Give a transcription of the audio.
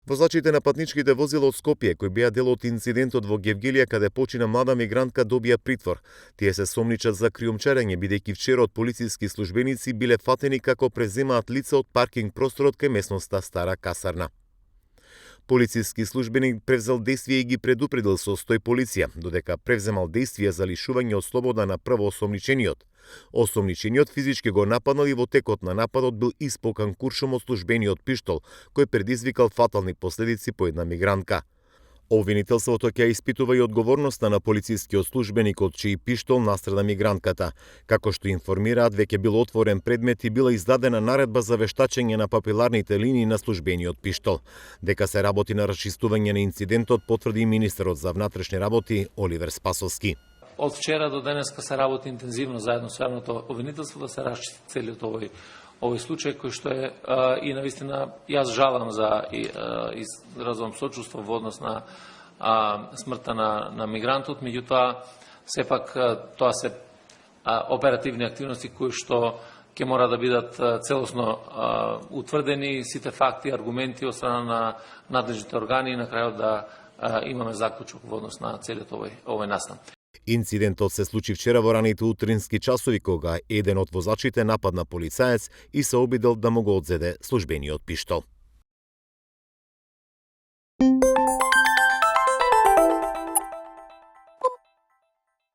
Возачите на патничките возила од Скопје, кои беа дел од инцидентот во Гевгелија каде почина млада мигрантка, добија притвор. Тие се сомничат за криумчарење, бидејќи вчера од полициски службеници биле фатени како преземаат лице од паркинг просторот кај местноста Стара Касарна. Полициски службеник превзел действие и ги предупредил со 100 полиција, додека превземал действие за лишување од слобода на првоосомничениот. Осомничениот физички го нападнал и во текот на нападот бил испокан куршум од службениот пиштол, кој предизвикал фатални последици по една мигрантка. Обвинителството ќе испитува и одговорноста на полицискиот службеник од чиј пиштол настреда мигрантката. Како што информираат, веќе бил отворен предмет и била издадена наредба за вештачење на папиларните линии на службениот пиштол. Дека се работи на расчистување на инцидентот, потврди министерот за внатрешни работи Оливер Спасовски. Од вчера до денеска се работи интензивно заедно со јавното обвинителство да се расчисти целиот овој случај, кој што е и навистина јас жалам за изразувам сочувство во однос на смртта на мигрантот, меѓутоа сепак тоа се оперативни активности кои што ќе мора да бидат целосно утврдени, сите факти, аргументи од страна на надлежните органи и на крајот да имаме заклучок во однос на целиот овој настан. Инцидентот се случи вчера во раните утрински часови, кога еден од возачите нападна полицаец и се обидел да му го одзеде службениот пиштол.